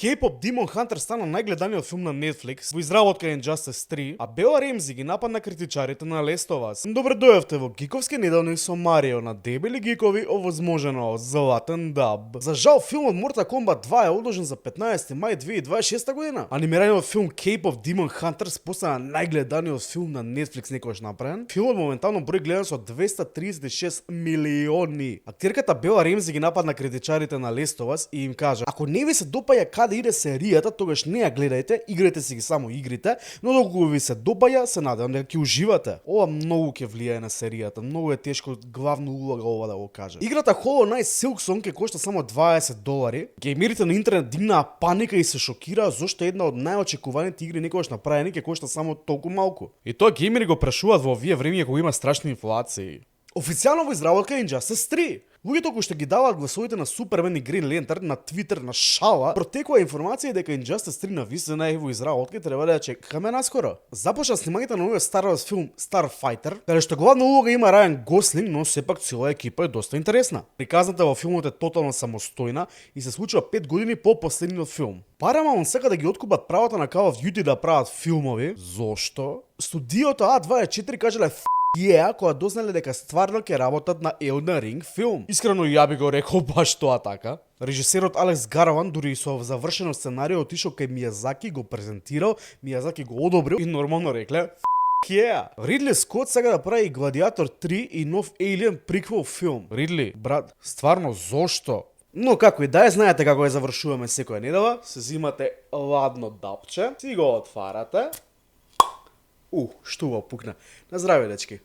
K-pop Demon Hunter стана најгледаниот филм на Netflix во изработка Injustice 3, а Бела Ремзи ги нападна критичарите на Last of Us. Добре дојавте во Гиковски неделник со Марио на Дебели Гикови, овозможено од Златен Даб. За жал, филмот Mortal Kombat 2 е одложен за 15 мај 2026 година. Анимираниот филм K-pop Demon Hunters постана најгледаниот филм на Netflix некогаш направен. Филмот моментално брои гледани со 236 милиони. Актерката Бела Ремзи ги нападна критичарите на Last of Us и им кажа: ако не ви се допаѓа каде иде серијата, тогаш не ја гледајте, играјте си ги само игрите, но доколку ви се допаѓа, се надевам дека ќе уживате. Ова многу ќе влијае на серијата, многу е тешко главна улога ова да го каже. Играта Hollow Knight Silksong ќе кошта само $20. Геймерите на интернет дигнаа паника и се шокираа зошто една од најочекуваните игри некогаш направени ќе кошта само толку малку. И тоа геймери го прашуваат во овие времиња кога има страшни инфлации. Официјално во изработка е Injustice 3. Луѓето кои што ги даваат гласовите на Супермен и Green Lantern на Твитер на шала, протекува информација дека Injustice 3 навистина е во изработка и треба да ја чекаме наскоро. Започна снимањето на новиот Star Wars филм Starfighter, каде што главна улога има Рајан Гослинг, но сепак цела екипа е доста интересна. Приказната во филмот е тотално самостојна и се случува 5 години по последниот филм. Paramount сака да ги откупат правата на Call of Duty да прават филмови. Зошто? Студиото A24 кажале кога дознале дека стварно ќе работат на Elden Ring филм. Искрено ја би го рекол баш тоа така. Режисерот Алекс Гарван дури со завршено сценарио отишол кај Мијазаки, го презентирал, Мијазаки го одобрил и нормално рекле Ридли Скот сака да прави Гладиатор 3 и нов Alien приквел филм. Ридли, брат, стварно зошто? Но како и да е, знаете како ја завршуваме секоја недела, се зимате ладно дапче, си го отварате. Што го пукна. На здраве, дечки.